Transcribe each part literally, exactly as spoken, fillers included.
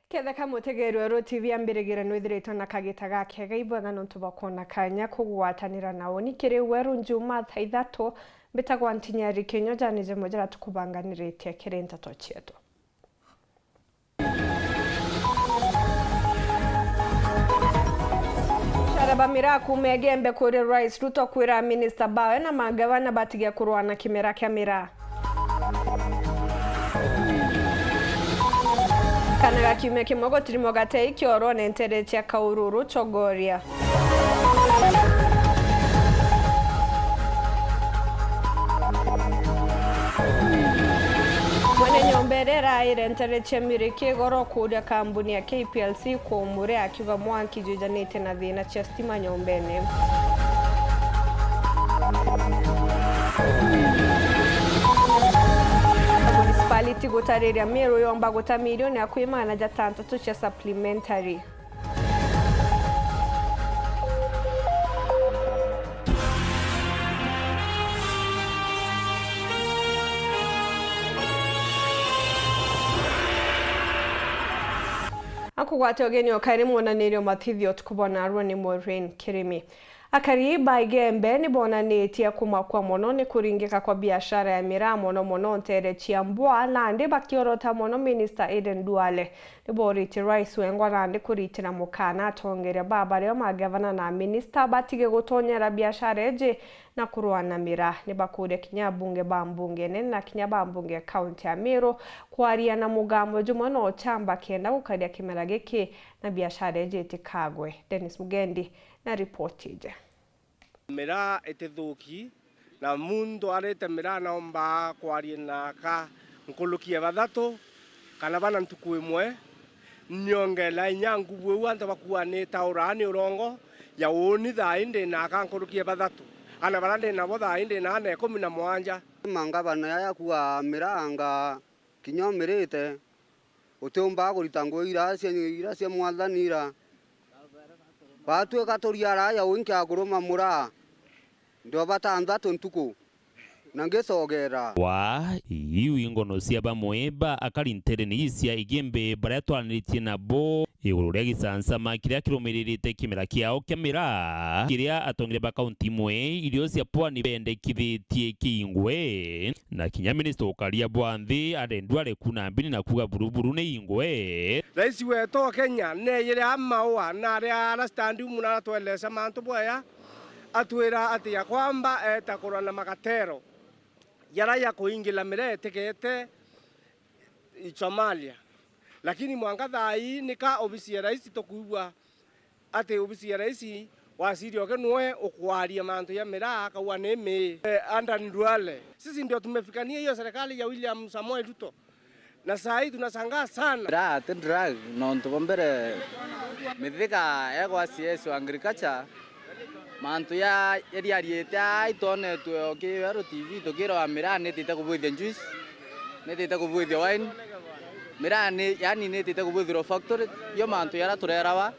Ketheka mutegeri wa Weru T V ambirigire nwithiritwe na kagita gakega, ibwega nontu bwa kwona kanya kugwatanira na uni kiri Weru Njuma thaa ithatu. Mbitagwa Ntinyari Kinyo, jani jemwe jara tukubanganiritie kiri nteto cietu. Biashara ba miraa kuuma Igembe kuri Rais Ruto kwira minista bawe na magavana batige kurwana kimera kia miraa. Kana ga kiumia kimwe gutirimo gatei kiorone ntere cia Kaururu, Chogoria. Mwene nyomba iria iraire ntere cia Miriki igoro kuuria kambuni ya K P L C kuumuria, akiuga mwanki jwijanite na thina cia stima nyombene. Municipality gutariria Meru yomba guta milioni akui magana jatantatu cia supplementary. Akugwate ugeni o kairi mwonanirio Mathithio, tukubonaarua ni Maureen Kirimi. Akari ba Igembe ni bonanitie kumakua mono ni kuringika kwa biashara ya miraa, mono mono ntere cia Mbwa, nandi bakiorota mono Minista Aden Duale. Ni booritie Rais wengwa nandi kuritira mukana atongeria ba bario magavana na minista batige gutonyera biashara iji na kurwana miraa. Ni bakuuria kinya abunge ba mbunge nene na kinya ba mbunge ya kaunti ya Meru kwaria na mugambo jumwe na uchamba kenda gukaria kimera giki na biashara iji itikagwe. Dennis Mugendi na ripoti iji. Miraa itithuki, na muntu arite miraa naomba kwaria na aka nkuruki ya bathatu kana bana ntuku imwe, niongela inya nguvu iu antu bakuanite uraani urongo ya uuni thaa ii ndi na aka nkuruki ya bathatu, ana bara ndi nabo thaa ii ndi na ana ikumi na mwanja. Mangavana aya akuaa miraa anga kinya umirite, utiumbaga kurita ngugi iria cia, iria cia Mwathani ira. Batwika turiara ya winki ya kuruma muraa, ndioba tanthatu ntuku, na ngicogera. Wa, iu ingono cia bamwe ba akari nterene ii cia Igembe baria twaranitie nabo iguru ria gicancama kiria kirumiririte kimera kiao kia miraa, kiria atongeria ba kaunti imwe irio cia pwani bendekithitie kiingwe. Na kinya minista ukaria bwa nthi arendua arekuna mbini na kuuga buruburu ni ingwe. Rais wetu wa Kenya neeyire a maua na aria ara standing na aratwelesha mantu bwaya, atwira ati ya kwamba eeta kurwa na magatero jara ya kuingila miraa itikete Somalia. Lakini mwanka thaa ii nika obisi ya rais tukwigua ati obisi ya rais, waziri oke nwe ukwaria mantu ya miraa, akauga ni mii. Eh, Adan Duale, sisi ndio tumefikania hiyo serikali ya William Samoei Ruto. Na saa hii tunashangaa sana. Miraa ti drug, nontu bwa mbere mithiga egwa C S wa agriculture, mantu ya, yariariite aa itonetwe o ki Weru T V, tukirwa miraa nitite kubwithia juice, nitite kubwithia wine, miraa ni, yani nitite kubwithirwa factory, yo mantu yara turerawa.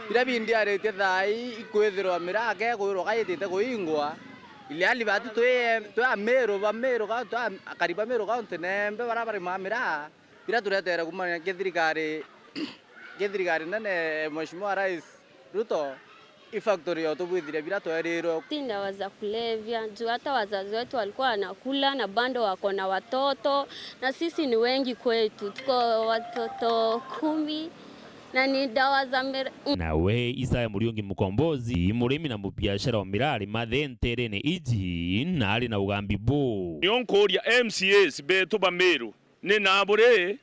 Biria bindiaritie thaa ii ikwithirwa miraa ke kwirwa ka yitite kuingwa, ile hali batu twi, twi Amiru, Bamiru ka, twi akari ba Meru County nembe bara barimaa miraa, biria turetere kuumania ki thirikari, ki thirikari nene, Mheshimiwa Rais Ruto, i factory yotubwithiria biria twerirwe. Si ndawa za kulevya, juu hata wazazi wetu walikuwa wanakula na bado wako na watoto, na sisi ni wengi kwetu, tuko watoto kumi, na ni dawa za mira-, mm. Nawe Isaya Muriungi Mukombozi, murimi na mubiashara wa miraa ari mathe nterene iji, na ari na ugambi buu. Nio nkuuria M C As betu ba Meru, ni naburi,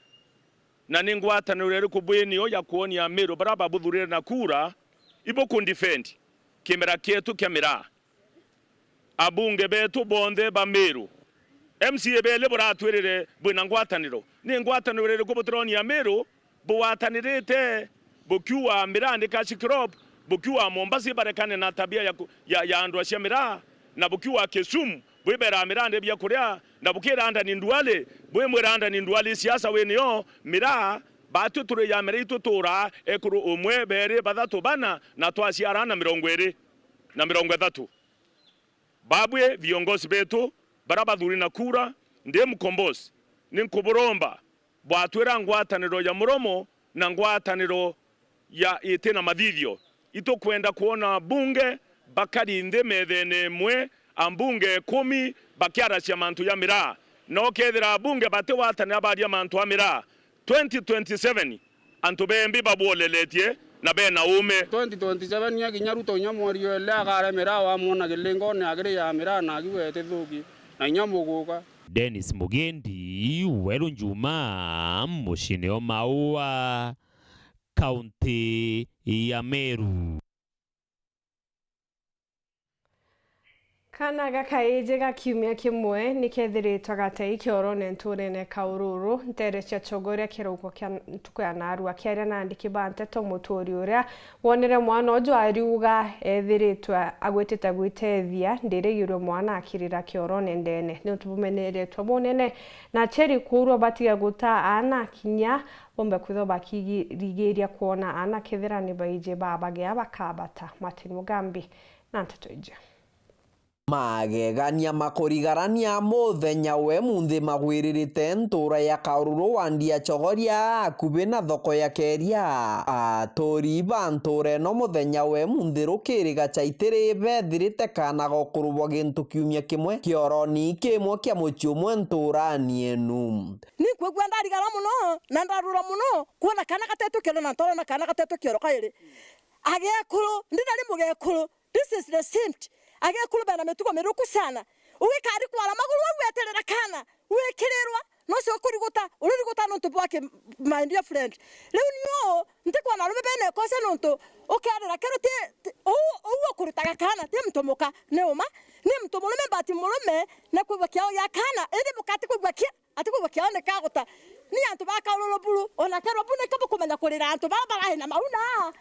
na ni ngwataniro iriku bwinio ya kwonia Amiru bara babuthurire na kura, ibukundefend kimera kietu kia miraa? Abunge betu bonthe ba Meru, M C A beli buratwirire bwina ngwataniro, ni ngwataniro iriku butironia Amiru bugwatanirite, bukiuga miraa ni cash crop, bukiuga Mombasa ibarekane na tabia ya ku-, ya, ya andu acia miraa, na bukiuga Kisumu bwibera miraa ni biakuria, na bukira Adan Duale, bwimwira Adan Duale siasa winio miraa, batwi turi ya miraa itu turaa ekuru umwe, beri, bathatu, bana, na twaciara na mirongo iri na mirongo ithatu. Babwi viongozi betu bara bathuri na kura, ndi Mkombozi, ni nkuburomba bwatwira ngwataniro ya muromo na ngwataniro ya iti na mathithio. Itukwenda kwona abunge bakari nthi methene imwe, ambunge ikumi bakiaracia mantu ja miraa. Na ukethira abunge batigwatanira baria mantu a miraa, twenty twenty-seven antu bembi babwoleretie na bena uume. Twenty twenty-seven ya kinya Ruto inya mweri o ile akaremera wamwona kilingone akiri ya miraa na akiuga itithuki na inya muguka. Dennis Mugendi, Weru Njuma, muciine o Maua, kaunti ya Meru. Kana gakaiji ga kiumia kimwe ni kethiritwe gatei kiorone ntuurene Kaururu, nteere cia Chogoria kirauko kia ntuku ya naarua. Akiaria na andiki ba nteto, muturi uria wonere mwana uju ariuga ethiritwe agwitite gwitethia, ndirigirwe mwana akirira kiorone ndene. Niuntu bumeneretwe bunene na acheri kuurwa batige guta aana kinya bombe kwithirwa bakirigiria kwona aana kethira ni baiji babagea bakabata. Martin Mugambi na nteto iji. Magegania makurigarania muthenya we munthi magwiririte ntuura ya Kaururu wandi ya Chogoria akubi na thoko ya Keria. Aturi ba ntuura ino muthenya we munthi rukiri gachaitiri bethirite kaana ga ukuru bwa gintu kiumia kimwe kioroni kimwe kia mucii umwe ntuurani enu. Ni nkwigua ndarigara mono na ndarura mono kwona kaana gatetwe kioro na ntorona kaana gatetwe kioro kairi. Agekuru, ndi nari mugekuru, this is the same. Agekuru bena mitugo miruku sana. Ugikari kwara maguru au weterera kaana, wikirirwa, no cio kuriguta, uririguta nontu bwa ki, my dear friend. Riu ni uu, ntikwona arume bena ikosa nontu ukerira kero ti, ti, uu, uu ukurutaga kaana, ti muntu muka, ni uma, ni muntu murume, but murume, na kwigua kiao gia kaana, indi muka atikwigua kia, atikwigua kiao ni kaguta. Ni antu ba Kaururu buru, ona kerwa bu nika bukumenya kurira antu bara barahi na mauna.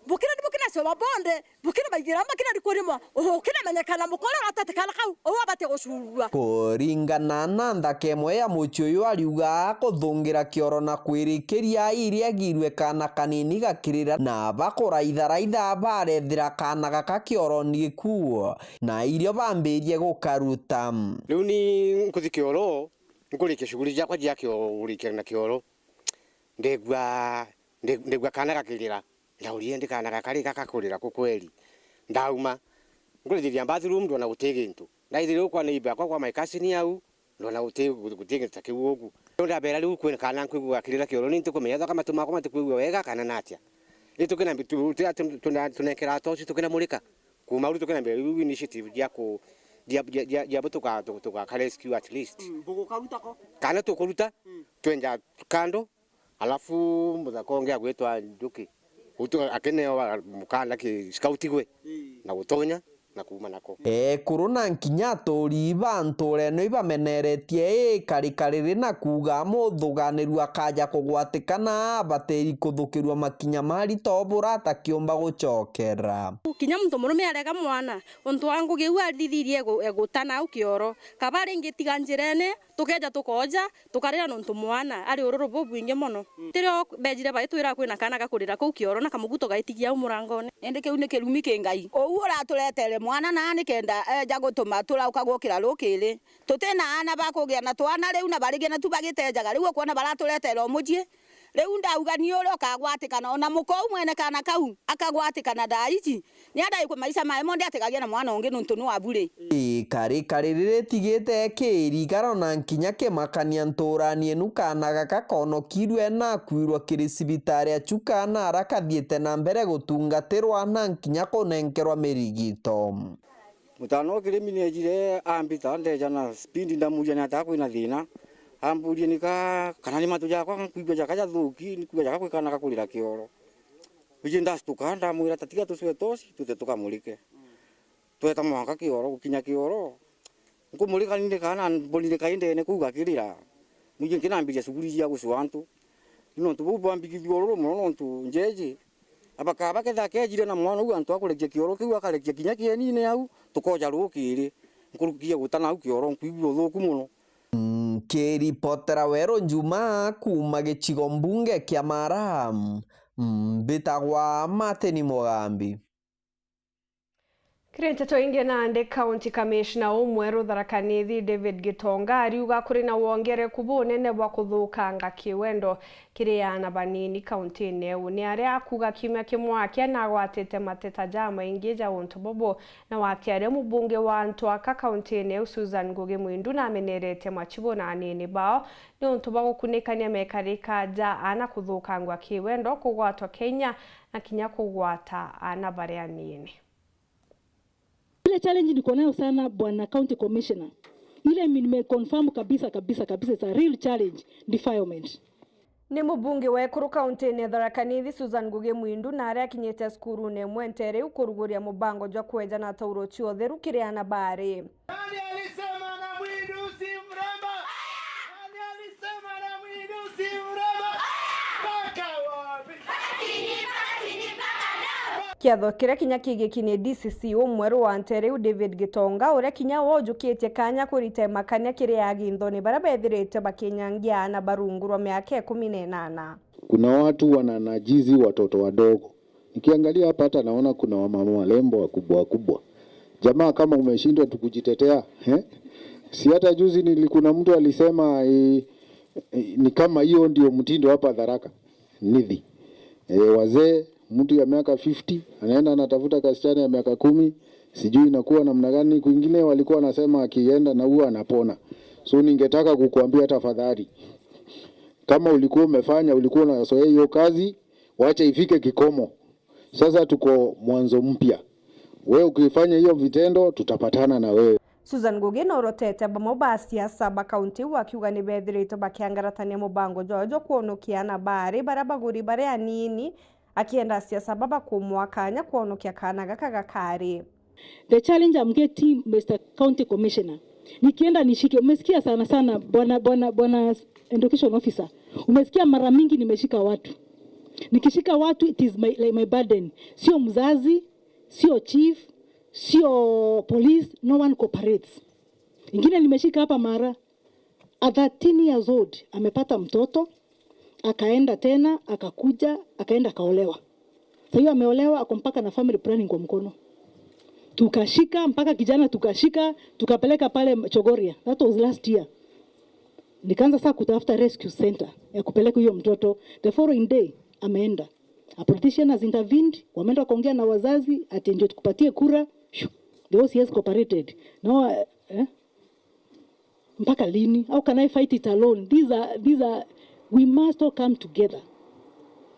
Bukira ni bukina cio babonde, bukira baigira makina ni kurimwa. Ukira menyekana mukore uratetekana kau, uu abati gucurua. Kuringana na nthaka imwe ya mucii uyu ariuga kuthungira kioro na kwirikiria iria agirwe kaana kanini gakirira na bakuraitharaitha barethira kaana gaka kioroni gikuu. Na irio bambirie gukaruta. Riu ni nkuthi kioro, nkurikia shughuli ciakwa cia kioro, kurikia na kioro. Ndegua, nde-, ndegua kaana gakirira. Ndaurie, "Ndi kaana gaka ri gaka kurira ku kweri?" Ndauma, nkurithiria bathroom, ndona guti gintu. Ndaithiria kwa neighbor akwa, kwa my cousin au, ndona guti, guti gintu ta kiu ugu. Riu ndabera, riu kwina kaana nkwigua gakirira kioro, ni ntikumenya ethwa matu makwa matikwigua wega kana natia. Ri tukina mbi-, tu-, tu-, tu-, tuna-, tunenkera tochi, tukinamurika. Kuuma riu tukina mbere, riu initiative cia ku-, cia, cia, cia, cia tuga, tu-, tugaka rescue at least. Mm, bugukaruta ko? Kana tukuruta, mm, twenja kando, alafu muthaka ungi agwitwa Njuki. Utu akineo mukanda ki scout gwe, ii, na gutonya, na kuuma nako. Ekuru na nkinya aturi ba ntuura ino ibameneretie ikari kariri na kuuga muthuganirua akaja kugwatikana abatiri kuthukirua makinya marito bura atakiumba gucokera. Kinya muntu murume arega mwana, untu wa ngugi iu athithirie egu-, eguta nau kioro. Kaba ringi tiga njirene, tukeja tukoja, tukarira nontu mwana ari ururu bubwingi mono. Mm. Tirio bejire baitwira kwina kaana gakurira kuu kioro na kamuguto gaitigia au murangone. Indi kiu ni kirumi ki Ngai. Uu uraturetere mwana na nikenda eja gutuma turauka gukira rukiri. Tuti na aana ba kugia na twana riu na barigina tu bagitejaga. Riu ukwona baraturetera umucii. Riu ndauga ni uria ukagwatikana, ona muka uu mwene kaana kau akagwatikana thaa ici, ni andai ku maisha mae monthe atigagia na mwana ungi nontu ni wa bure. Ikari kariri ritigite kirigaro na nkinya kimakania ntuurani enu kaana gaka konokirue na kwirwa kiri cibitari ya Chuka na ara kathiite na mbere gutungatirwa na nkinya kunenkerwa mirigito. Mutano kirimi ni ejire ambita, ndeja na speed, ndamuria ni atia kwina thina. Amburie nika kana ni matu jakwa nkwigua jaka jathuki, nkwigua jaka kwikana gakurira kioro. Biji ndastuka, ndamwira, "Tatiga tucue toci, tute tukamurike." Tweta mwanka kioro, gukinya kioro, nkumurika ni ndikana mbonire kaindene kuu gakirira. Mwiji nkinambiria shughuli cia gucua antu. Ni nontu buu bwambigithua ururu mono nontu njeji. Abakaba ketha kejire na mwana uu antu akurekia kioro kiu, akarekia kinya kienine au, tukoja rukiri. Nkurukia guta nau kioro, nkwigua uthuku mono. Nkiripotera Weru Njuma kuuma gicigo mbunge kia Mara, mbitagwa Martin Mugambi. Kiri nteto ingi nandi, County Commissioner umweru Tharaka Nithi David Gitonga ariuga kuri na wongereku bunene bwa kuthukanga kiwendo kiri aana banini kauntine iu. Ni aria akuuga kiumia kimwe akia nagwatite mateta jamaingi ja untu bubu, na wakiaria mubunge wa Ntwaka kauntine iu Susan Ngugi Mwindu namenerete machibu na anini bao ni untu bwa gukunikania mekarika ja aana kuthukangwa kiwendo, kugwatwa kinya na kinya kugwata aana baria anini. Ile challenge niko nayo sana, Bwana County Commissioner, ile mi-, nimeconfirm kabisa, kabisa, kabisa, it's a real challenge, defilement. Ni mubunge wa ekuru kauntine ya Tharaka Nithi, Susan Ngugi Mwindu, na aria akinyite cukurune imwe ntere iu kuruguria mubango jwa kweja na tauro cia utheru kiri aana baari. Nani alisema na Mwindu si mrembo? Nani alisema na Mwindu si mrembo? Mpaka wapi? Kiatho kiria kinya kigiki ni D C C umweru wa ntere iu David Gitonga, uria kinya we ujukitie kanya kurita imakania kiri aginthoni baria bethirite bakinyangia aana ba rungu rwa miaka ikumi na inana. Kuna watu wananajizi watoto wadogo. Nikiangalia hapa hata naona kuna wamama warembo wakubwa wakubwa. Jamaa, kama umeshindwa tu kujitetea, eh? Si hata juzi nili-, kuna mtu alisema, eh, eh, ni kama hiyo ndio mtindo hapa Tharaka Nithi. Eh, wazee, mtu ya miaka fifty anaenda anatafuta kasichana ya miaka kumi, sijui inakuwa namna gani. Kwingine walikuwa wanasema akienda na huwa anapona. So ningetaka kukuambia tafadhali, kama ulikuwa umefanya, ulikuwa unazoea hiyo kazi, wacha ifike kikomo. Sasa tuko mwanzo mpya. Wewe ukifanya hiyo vitendo, tutapatana na wewe. Susan Ngugi norotete bamwe ba siasa ba kaunti iu akiuga ni bethiritwe bakiangaratania mubango jwao jwa kwonokia aana baari baria baguri baria anini, akienda siasa baba kumwa kanya kwonokia kaana gaka gakari. The challenge I'm getting, Mister County Commissioner, nikienda nishike, umesikia sana sana, bwana, bwana, bwana education officer, umesikia mara mingi nimeshika watu. Nikishika watu, it is my, like, my burden. Sio mzazi, sio chief, sio police, no one cooperates. Ingine nimeshika hapa mara, a thirteen years old, amepata mtoto, akaenda tena, akakuja, akaenda akaolewa. Sasa hiyo ameolewa, ako mpaka na family planning kwa mkono. Tukashika, mpaka kijana tukashika, tukapeleka pale Chogoria. That was last year. Nikaanza saa kutafuta rescue center ya kupeleka huyo mtoto. The following day, ameenda. A politician has intervened, wameenda wakaongea na wazazi, ati ndio tukupatie kura. Shoo. The O C S cooperated. No, eh? Mpaka lini? How can I fight it alone? These are, these are, we must all come together.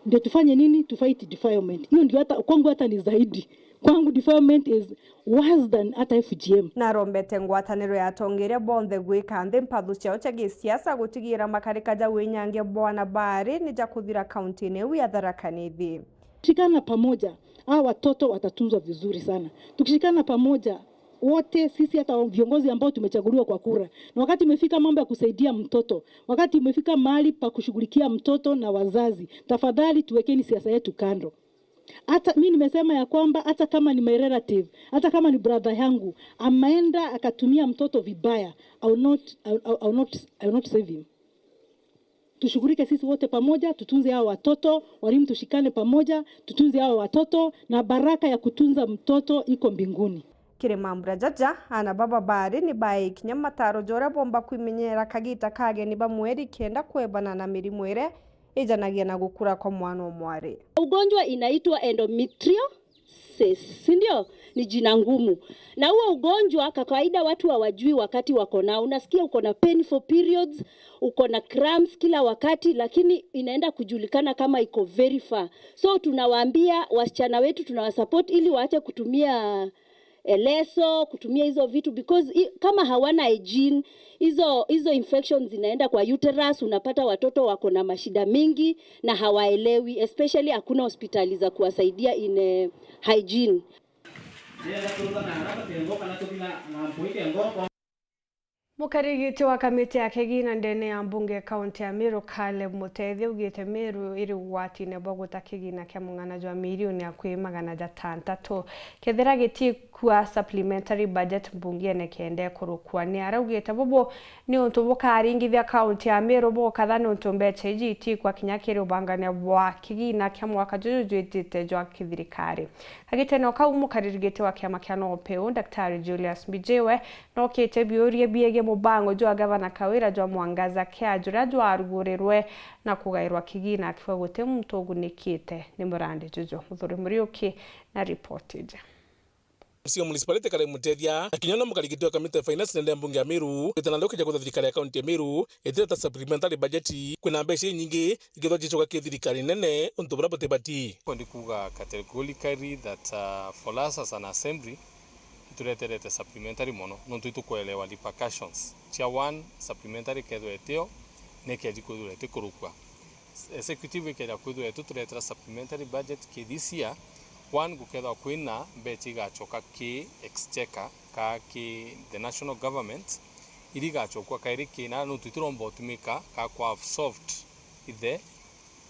Ndio tufanye nini? To fight defilement. Hiyo ndio hata, kwangu hata ni zaidi. Kwangu defilement is worse than hata F G M. Narombete ngwataniro ya atongeria bonthe gwika nthi mpathu ciao cia gisiasa gutigira makarika ja winyangia bwa aana baari ni ja kuthira kauntine iu ya Tharaka Nithi. Shikana pamoja, hawa watoto watatunzwa vizuri sana. Tukishikana pamoja, wote sisi, hata viongozi ambao tumechaguliwa kwa kura, na wakati imefika mambo ya kusaidia mtoto, wakati imefika mahali pa kushughulikia mtoto na wazazi, tafadhali tuwekeni siasa yetu kando. Hata mi nimesema ya kwamba hata kama ni my relative, hata kama ni brother yangu, ameenda akatumia mtoto vibaya, I will not, I will, I will not, I will not save him. Tushughulike sisi wote pamoja, tutunze hao watoto, walimu tushikane pamoja, tutunze hao watoto, na baraka ya kutunza mtoto iko mbinguni. Kiri mambura jaja, aana baba baari ni baekinya mataro ja uria bomba kwimenyera kagita ka ageni ba mweri kenda kwebana na mirimu iria ijanagia na gukura kwa mwana o mwari. Ugonjwa inaitwa endometriosis, si ndio? Ni jina ngumu. Na huo ugonjwa kwa kawaida watu hawajui wakati wako nao. Unasikia uko na painful periods, uko na cramps kila wakati, lakini inaenda kujulikana kama iko very far. So tunawaambia wasichana wetu, tunawasupport ili waache kutumia, eh, leso, kutumia hizo vitu, because i-, kama hawana hygiene, hizo, hizo infections zinaenda kwa uterus, unapata watoto wako na mashida mingi na hawaelewi, especially hakuna hospitali za kuwasaidia in, eh, hygiene. Mukarigiti wa kamiti ya kigina ndene ya mbunge kaunti ya Meru, Caleb Mutethi, augite Meru iri ugwatine bwa guta kigina kia mung'ana jwa mirioni akui magana jatantatu kethira gitikua supplementary budget mbungene kenda ikurukua. Ni araugite bubu ni untu bukaringithia kaunti ya Meru bukatha ni untu mbecha iji itikua kinya kiri ubangania bwa kigina kia mwaka juju jwitite jwa kithirikari. Kagitene o kau, mukarigiti wa kiama kia NOPEU, Daktari Julius Mbijiwe, nookite biuria biegie mubango jwa Gavana Kawira jwa Mwangaza Care juria jwarugurirwe na kugairwa kigina akiuga guti muntu ugunikite ni murandi juju. Muthuri Muriuki na ripoti iji. M C A Municipality Caleb Mutethi na kinya na mukarigiti wa kamiti ya finance ndene ya mbunge ya Meru, itana riu kija kwithwa thirikari ya kaunti ya Meru itireta supplementary budget, kwina mbeca inyingi ikethwa cicoka ki thirikari nene untu buria butibati. Ndi kuuga categorically that, uh, for us as an assembly, itureterete supplementary mono, nontu itukwelewa repercussions cia one, supplementary ikethwa itio, na ikeji kwithirwa itikurukua. Executive ikeja kwithirwa ituturetera supplementary budget ki this year, one, gukethwa kwina mbecha igachoka ki exchequer ka ki the national government, iria igachokua kairi kina, nontu itiromba utumika ka kwa absorbed i the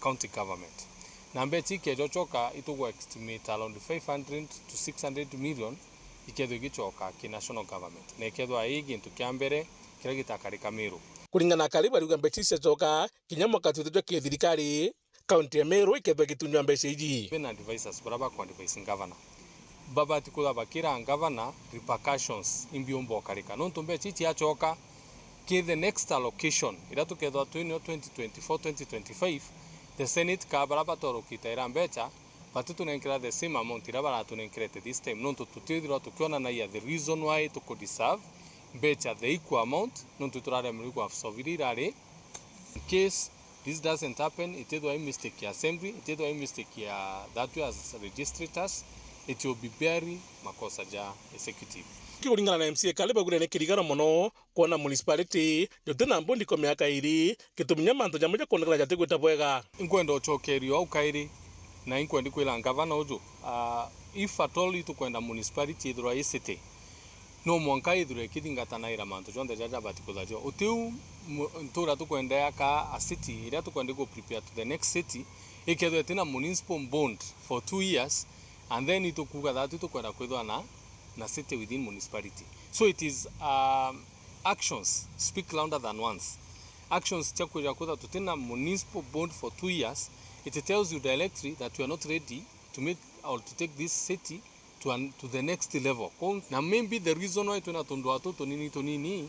county government. Na mbecha ikejochoka, itugu estimate around five hundred to six hundred million ikethwa igichoka ki national government, na ikethwa ii gintu kia mbere kiria gitakarika Meru. Kuringana na Karibu, ariuga mbecha ici ciachoka kinya mwaka twite jwa kithirikari, kaunti ya Meru ikethwa igitunywa mbecha iji. Kwina advisors baria baku advise governor, babati kwithirwa bakira governor repercussions imbi umba ukarika, nontu mbecha ici ciachoka ki the next allocation iria tukethwa twinio twenty twenty-four, twenty twenty-five, the Senate ka baria batorokite ira mbecha, batitunenkera the same amount iria baratunenkerete this time, nontu tutithirwa tukionanagia the reason why tuku deserve mbecha the equal amount, nontu turaremerwe ku absorb iria irari. In case this doesn't happen, itithwa i mistake ya assembly, itithwa i mistake ya that we as registrators, it will be very makosa ja executive. Kikuringana na M C A Kale, bagure ni kirigano mono kwona municipality juti na mbundi kwa miaka iri, gitumi nya mantu jamwe jakwonekana jatigwita bwega. Inkwenda ucokerio au kairi, na inkwendi kwira ngavana uju, ah, if at all itukwenda municipality ithirwa i city, no mwanka ithirwe ikithingatanaira mantu jonthe jaria jabati kuthario. Utiu mu-, ntura tukwenda yaka a city iria tukwenda ku prepare to the next city, ikethwa itina municipal bond for two years, and then itukuga that itukwenda kwithwa na, na city within municipality. So it is, um, actions speak louder than words. Actions cia kwija kwithwa tutina municipal bond for two years, it tells you directly that we are not ready to make or to take this city to an, to the next level. Kou, na maybe the reason why twina tundwaa tutu tunini tunini,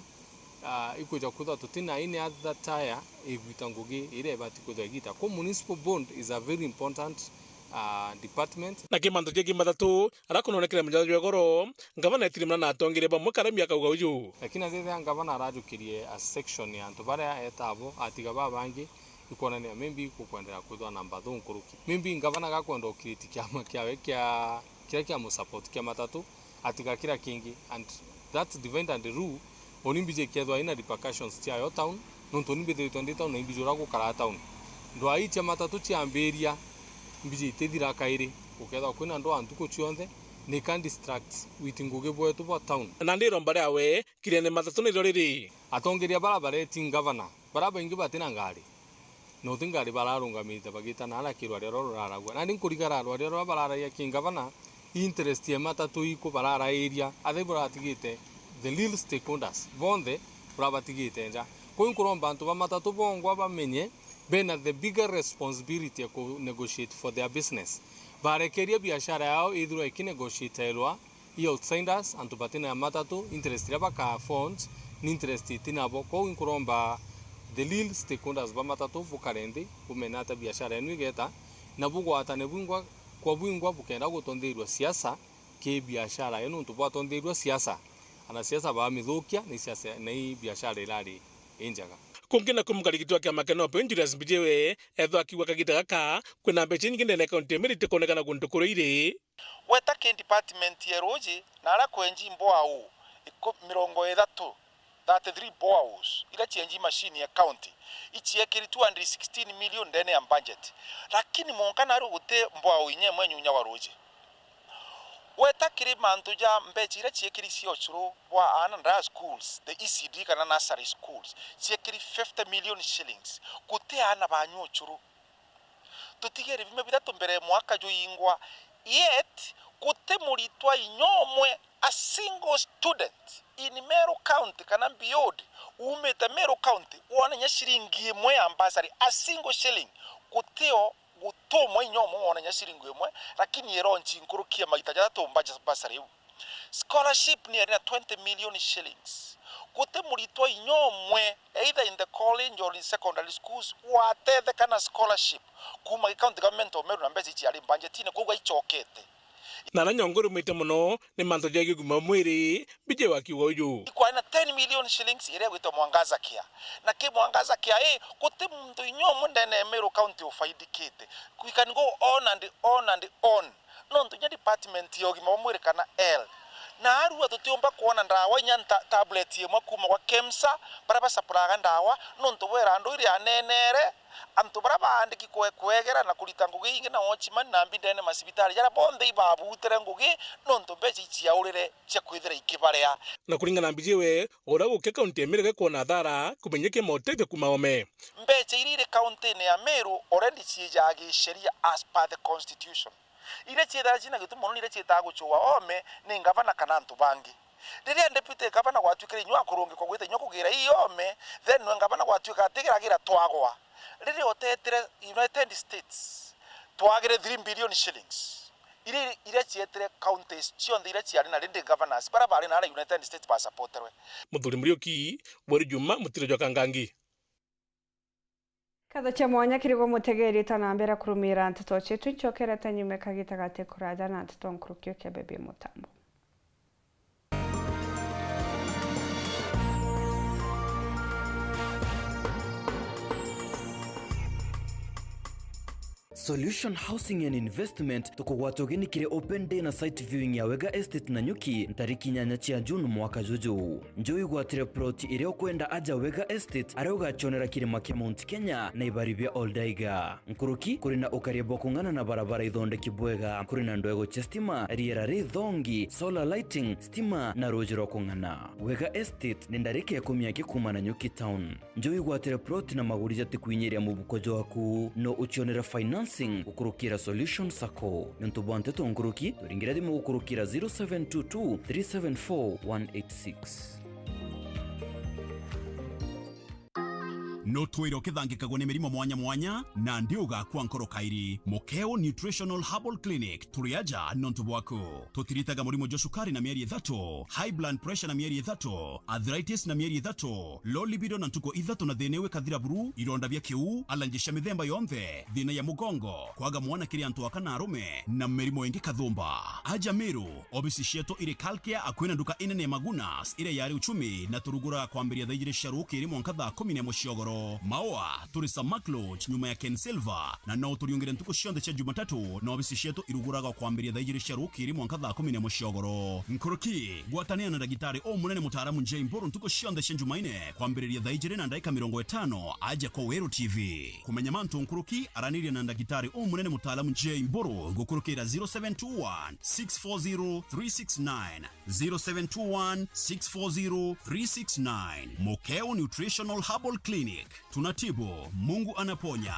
ah, ikwija kwithwa tutina any other tire igwita ngugi iria ibati kwithwa igita. Kou municipal bond is a very important, ah, department. Na ki mantu jengi mathatu aria kunonekere mujanja jwa igoro, ngavana etire muna na atongeria bamwe karemi akauga uju. Lakini athithia ngavana arajukirie a section ya antu baria etabo, atiga babangi, ikwonania maybe ikukwendera kwithwa na mbathu nkuruki. Maybe ngavana gakwenda u create kiama kiawe kia kiria kia mu support kia matatu, atiga kira kingi, and that divide and rule, uni mbiji ikethwa ina repercussions ciayo town, nontu ni mbithiritwe ndi town na imbiji uria gukara town. Ndwaa ii cia matatu ciambiria, imbiji itithira kairi, gukethwa kwina ndwaa ntuku cionthe, ni ka distract with ngugi bwetu bwa town. Na nandi iromba riawe kiriene matatu nirio riri. Atongeria bara bareti ngavana, bara baingi batina ngari. Na uti ngari bararungamite bagita na ara kirwaria ruria ruraragua. Nandi nkurigara rwaria ruria bararagia ki ngavana, interest ya matatu iku bararairia, athai buratigite, the real stakeholders bonthe burabatigite nja. Kou nkuromba antu ba matatu bongwa bamenye bena the bigger responsibility ya ku negotiate for their business. Barekeria biashara yao ithirwa iki negotiateelwa i outsiders, antu batina matatu, interest iria baka afford ni interest itinabo. Kou inkuromba the real stakeholders ba matatu bukare nthi, bumenye ata biashara yenu igeta, na bugwatane bwingwa kwa bwingwa bukenda gutontheirua siasa ki biashara yenu, nontu bwatontheirua siasa, anasiasa bamithukia, ni siasa, ni biashara irari injega. Kungi naku mukarigiti wa kiama kia NOPEU Julius Mbijiwe ethwa akiuga kagita gaka kwina mbeca inyingi ndene ya kaunti ya Meru itikonekana guntu kuria iri. Gweta ki department ya ruuji na aria kwenji mbwau iku-, mirongo ithatu, thirty-three boreholes, iria cienji machine ya county, iciekiri two hundred sixteen million ndene ya budget. Lakini mwanka nario guti mbwau inya imwe nyunya wa ruuji. Weta kiri mantu ja mbeca iria ciekiri cia ucuru bwa aana ndara schools, the E C D kana nursery schools, ciekiri fifty million shillings, guti aana banyua ucuru. Tutigere biumia bithatu mbere ya mwaka juingwa, yet guti muritwa inya umwe, a single student in Meru County kana beyond, uumite Meru County, wona inya ciringi imwe ya bursary, a single shilling, gutio gutumwa inya umwe wona inya ciringi imwe, lakini ironchi nkuruki ya maita jathatu mbaja bursary iu. Scholarship ni yari na twenty million shillings. Guti muritwa inya umwe, either in the college or in secondary schools, watetheka na scholarship kuuma gi county government of Meru na mbeca ici ciari mbanjetine, koguo aichokete. Na aria nyongo irumite mono ni mantu ja kigima mwiri, B J akiuga uju. Ikwari na ten million shillings iria igwitwa Mwangaza Care. Na ki Mwangaza Care ii, guti muntu inya umwe ndene ya Meru County ufaidikite. We can go on and on and on. Nontu inya department ya ugima bwa mwiri kana health, na arua tutiumba kwona ndawa inya nta-, tablet imwe kuuma gwa KEMSA, baria basapuraga ndawa, nontu bwera andu iria anenere, antu baria baandiki kwe-, kwegera na kurita ngugi ingi na watchman na mbi ndene masibitari jaria bonthe ibabutire ngugi, nontu mbeca iciaurire cia kwithira ikibaria. Na kuringana na B J we, uria gukia kaunti ya Meru gakwona athara, kumenyeke motethio kuuma oome. Mbeca iria iri kauntine ya Meru already ciijaa giceria as per the constitution. Iria ciithaga cina gitumo mono, iria ciitaga gucua oome ni ngavana kana antu bangi. Riria deputy gavana gwatuikire inyua akurungikwa gwita inyua kugira ii oome, then we ngavana gwatuika atigiragira twagwa. Riria utetire United States, twagire three billion shillings. Iria, iria cietire counties cionthe iria ciari na rindi governors, baria bari na aria United States basapoterwe. Muthuri Muriuki, Bweri Juma, Mutiro jwa Kangangi. Nkatho cia mwanya kiri gwe mutegeri, ta na mbere kurumira nteto cietu, ncokerete nyume kagita gati kuraja na nteto nkuruki ukia Baby Mutambo. Solution Housing and Investment tukugwata ugeni kiri open day na site viewing ya Wega Estate Nanyuki ntariki inyanya cia June mwaka juju. Njo igwatire plot iria ukwenda aja Wega Estate, aria ugacionera kirima kia Mount Kenya na ibari bia Oldaiga. Nkuruki, kuri na ukaria bwa kung'ana na barabara ithondeki bwega, kuri na ndwego cia stima, riera rithongi, solar lighting, stima na ruuji rwa kung'ana. Wega Estate ni ndarika ikumi aki kuuma Nanyuki town. Njo igwatire plot na maguri jatikwinyiria mubuko jwaku, no ucionere financing gukurukira Solution Sacco. Niuntu bwa nteto nkuruki, turingire thimu gukurukira zero seven two two three seven four one eight six. No twire ukithangikagwo ni mirimo mwanya mwanya, na ndi ugakua nkoro kairi. Mukeo Nutritional Herbal Clinic, turi aja nontu bwaku. Tutiritaga murimo jwa cukari na mieri ithatu, high blood pressure na mieri ithatu, arthritis na mieri ithatu, low libido na ntuku ithatu na thina iu ikathira buru, ironda bia kiu, allergy cia mithemba yonthe, thina ya mugongo, kwaga mwana kiri antu aka na arume, na mirimo ingi kathumba. Aja Meru, obisi cietu iri Kalkia akui na nduka inene ya Magunas iria yari Uchumi, na turuguraga kwambiria thaa ijiri cia rukiri mwanka thaa kumi na imwe cia ugoro. Maua, turi Samak Lodge, nyuma ya Ken Silver, na no uturiungire ntuku cionthe cia Jumatatu, na obisi cietu iruguraga kwambiria thaa ijiri cia rukiri mwanka thaa kumi na imwe cia ugoro. Nkuruki, gwatanira na ndagitari umunene mutaaramu Jay Mburu ntuku cionthe cia Jumaine, kwambiriria thaa ijiri na ndaika mirongo itano, aja kwa Weru T V. Kumenya mantu nkuruki, araniria na ndagitari umunene mutaaramu Jay Mburu gukurukira zero seven two one six four zero three six nine. zero seven two one six four zero three six nine. Mokeo Nutritional Herbal Clinic. Tunatibu, Mungu anaponya.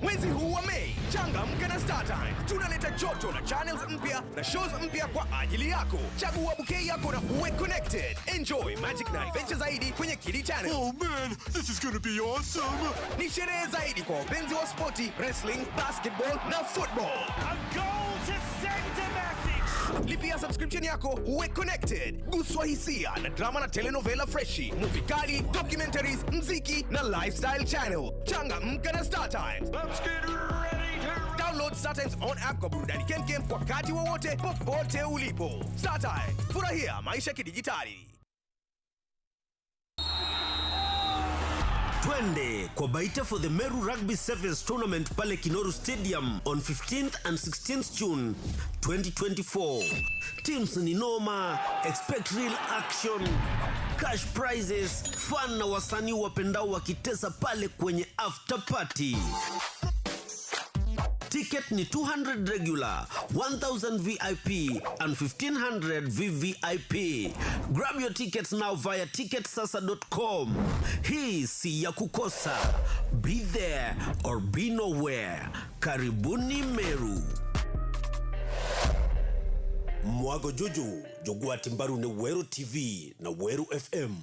Mwezi huu wa Mei, changamka na StarTimes. Tunaleta joto na channels mpya na shows mpya kwa ajili yako. Chagua bouquet yako na uwe connected. Enjoy magic na adventure zaidi kwenye Kidi Channel. Oh man, this is gonna be awesome! Ni sherehe zaidi kwa wapenzi wa spoti, wrestling, basketball na football. A goal to send a message. Lipia subscription yako, uwe connected. Guswa hisia na drama na telenovela freshi, movie kali, documentaries, mziki na lifestyle channel. Changamka na StarTimes. Let's get ready to Download StarTimes on app kwa burudani kemkem wakati wowote, popote ulipo. StarTimes, furahia maisha kidijitali. Twende kwa Baita for the Meru Rugby Sevens Tournament pale Kinoru Stadium on fifteenth and sixteenth June twenty twenty-four. Teams ni noma, expect real action. cash prizes, fun na wasanii wapendao wakitesa pale kwenye after party. Ticket ni two hundred regular, one thousand V I P and fifteen hundred V V I P. Grab your tickets now via ticket sasa dot com. Hii si ya kukosa. Be there or be nowhere. Karibuni Meru. Mwago juju jugwati mbaru ni Weru T V na Weru F M.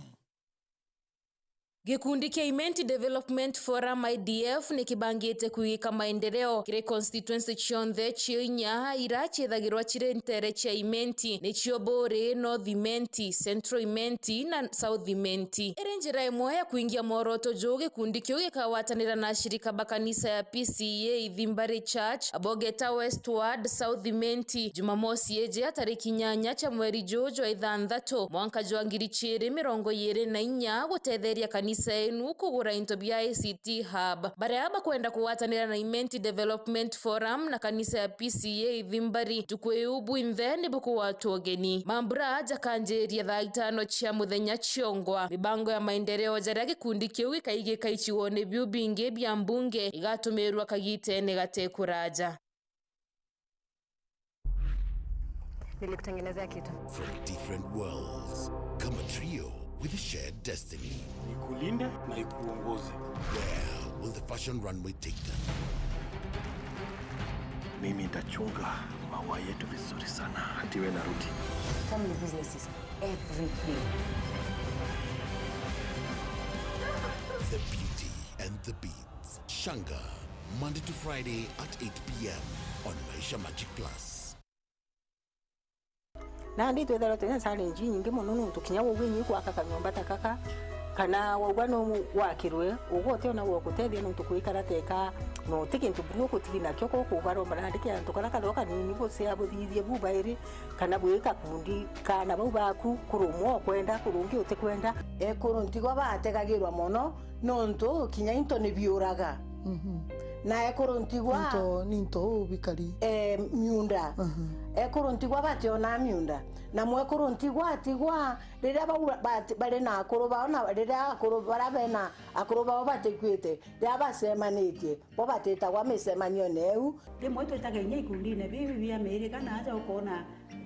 Gikundi kia Imenti Development Forum, I D F, ni kibangite kwigika maendeleo kiri constituency cionthe cio inya ira ciithagirwa ciri nteere cia Imenti, nicio Buuri, North Imenti, Central Imenti na South Imenti. Iri njira imwe ya kwingia mworoto juu, gikundi kiu gikagwatanira na ashirika ba kanisa ya P C E A Ithimbari Church, Abogeta Westward, South Imenti, Jumamosi iji ya tariki inyanya cia mweri juu jwa ithanthatu, mwanka jwa ngiri ciiri mirongo iiri na inya, gutetheria kanisa enu kugura into bia I C T Hub. Baria bakwenda kugwatanira na Imenti Development Forum na kanisa ya P C E A Ithimbari, ntuku iu bwinthe ni bukugwatwa ugeni. Mambura jakanjiria thaa itano cia muthenya ciongwa. Mibango ya maendeleo jaria gikundi kiu gikaigika icigoone biu bingi bia mbunge igatumirwa kagitene gatekuraja. Nilikutengenezea kitu. From different worlds, come a trio with a shared destiny. Ikulinde na ikuongoze. Where will the fashion runway take them? Mimi nitachunga maua yetu vizuri sana, hadi we narudi. Family business is everything. The Beauty and the Beast. Shanga, Monday to Friday at eight p m on Maisha Magic Plus. Nandi twithagirwa twina challenge inyingi mono, nontu kinya ugwinyi gwaka kanyomba ta kaka, kana waugwa no wakirwe, ugwa utiona gwa gutethia, nontu kwikara teka, no ti kintu buru gutiri nakio, ko kubaromba nandi ki antu kara kathoo kanini bucea buthithie bubairi, kana bwi kakundi kaana bau baku, kuri umwe ukwenda, kuri ungi utikwenda. Ekuru ntigwa bategagirwa mono, nontu kinya into ni biuraga. Mhm. Na ekuru ntigwa into, ni into bikari. Eh, miunda. Aha. Ekuru ntigwa bationa miunda. Na mwekuru ntigwa atigwa, riria bau bati-, bari na akuru bao, na riria akuru bara bena akuru bao batikuite, riria bacemanitie, bo batitagwa micemanione iu. Rimwe twitaga inya ikundine bibi bia miiri kana aja, ukona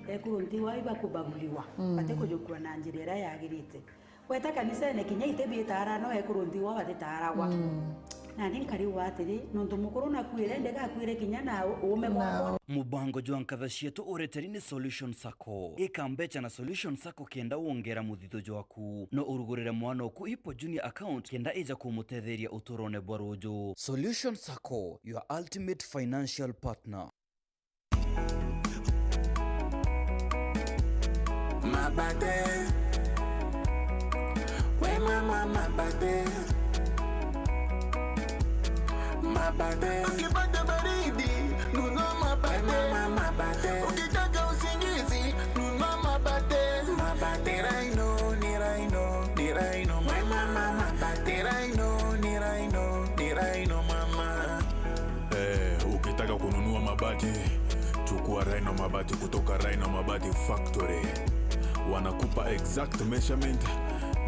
ekuru ntigwa ibakubaguliwa, mm, batikujukua na njira iria yagirite. Weta kanisene kinya iti biitaara, no ekuru ntigwa batitaaragwa. Mm. Nandi nkariuga atiri, nontu mukuru nakuire, ndigakuire kinya na u-, uume bwakwa. Mubango jwa nkatha cietu ureteri ni Solution Sacco. Ika mbecha na Solution Sacco kenda wongera muthitho jwaku. No urugurire mwana oku Hippo Junior account kenda ija kumutetheria uturone bwa ruju. Solution Sacco, your ultimate financial partner. Mabate. We mama mabate. Mabate. Ukipata baridi, nunua mabate. We mama mabate. Ukitaka usingizi, nunua mabate. Mabate. Ni Rhino, ni Rhino, ni Rhino, mama. We mama mabate. Ni Rhino, ni Rhino, ni Rhino, mama. Eh, ukitaka kununua mabati, chukua Rhino Mabati kutoka Rhino Mabati Factory. Wanakupa exact measurement